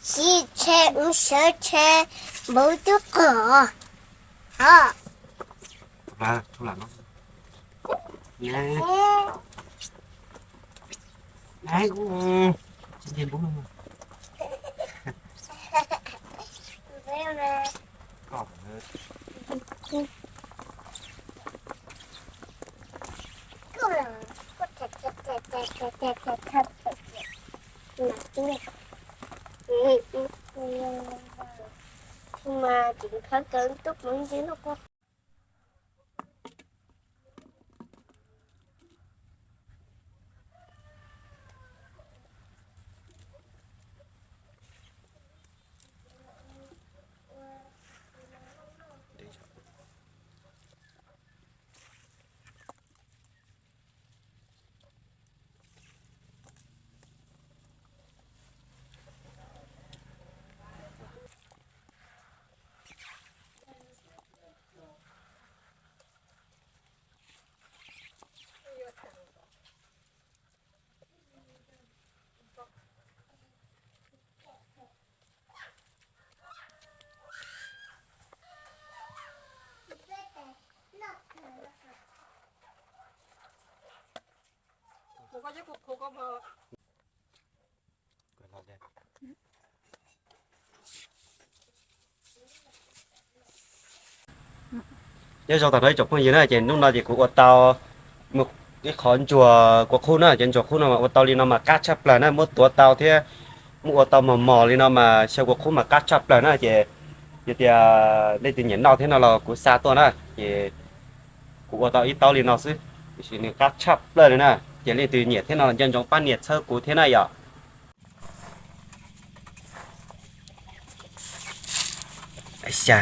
Siv tshe, ua siv tshe, npau twb qos. Ho. Mas tsis khawb kawg tub pov ntsis no kuv. Nyob zoo tag nrho ib tsoom phooj ywg na, ces hnub no ces kuv ua tau ib qho ntsuag kua qub na, ces ntsuag qub no mas ua tau li no mas qab tshaj plaws na, muab tuav tau thiab muab ua tau mos mos li no mas xyaw kua qub mas qab tshaj plaws na, ces yog tias leej twg nyiam noj thiab no los kuv xa tuaj na, ces kuv ua tau ib taub li no xwb, tiam sis nws qab tshaj plaws li na, ces leej twg nyiam thiab no los nco ntsoov pab nias txhawb kuv thiab na yom. Xya,